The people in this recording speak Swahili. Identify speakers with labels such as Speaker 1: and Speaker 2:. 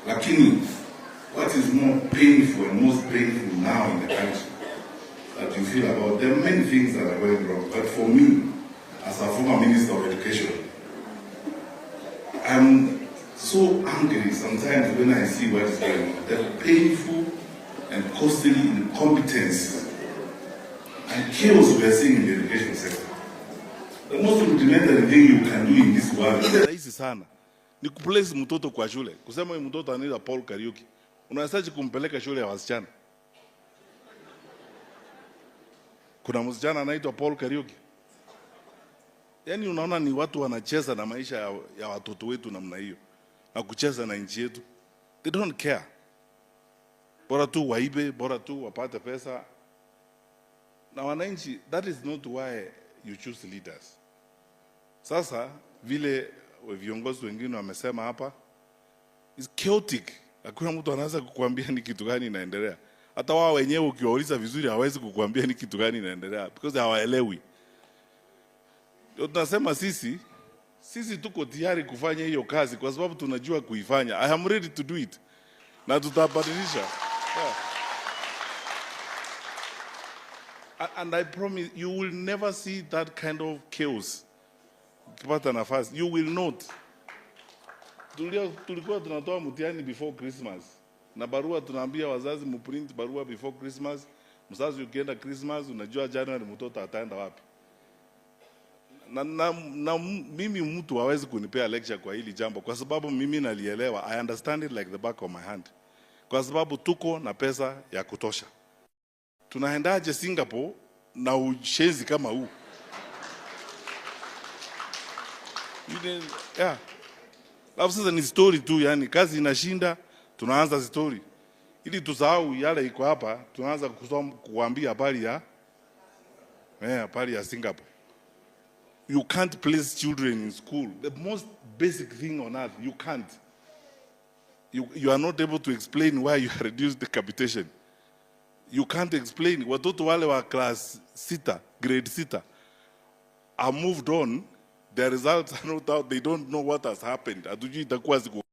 Speaker 1: Lakini what is more painful and most painful now in the country that you feel about, there are many things that are going wrong. But for me, as a former Minister of Education, I'm so angry sometimes when I see what is going on. The painful and costly incompetence and chaos we are seeing in the education sector. The most rudimentary thing you can do in this world. Rahisi sana ni kuplace mtoto kwa shule, kusema huyu mtoto anaitwa Paul Kariuki, unawezaje kumpeleka shule ya wasichana? Kuna msichana anaitwa Paul Kariuki? Yaani unaona ni watu wanacheza na maisha ya watoto wetu namna hiyo na kucheza na nchi yetu. They don't care. Bora tu waibe, bora tu wapate pesa. Na wananchi, that is not why you choose leaders. Sasa vile viongozi wengine wamesema hapa, is chaotic. Hakuna mtu anaweza kukuambia ni kitu gani inaendelea. Hata wao wenyewe ukiwauliza vizuri hawezi kukuambia ni kitu gani inaendelea because hawaelewi. Ndio tunasema sisi tuko tayari kufanya hiyo kazi kwa sababu tunajua kuifanya. I am ready to do it. Na tutabadilisha. Yeah. And I promise you will never see that kind of chaos. Ukipata nafasi, you will not. Tulikuwa tunatoa mtihani before Christmas. Na barua tunaambia wazazi muprint barua before Christmas. Mzazi ukienda Christmas unajua January mtoto ataenda wapi. Na mimi mtu hawezi kunipea lecture kwa hili jambo kwa sababu mimi nalielewa. I understand it like the back of my hand. Kwa sababu tuko na pesa ya kutosha. Tunaendaje Singapore na ushenzi kama huu? Yeah. Alafu sasa ni story tu, yani kazi inashinda, tunaanza story. Ili tusahau yale iko hapa, tunaanza kuambia habari ya Singapore. You can't place children in school. The most basic thing on earth, you can't. You are not able to explain why you reduced the capitation. You can't explain. Watoto wale wa class 6, grade 6, are moved on. Their results are not out. They don't know what has happened. Hatujui itakuwa siku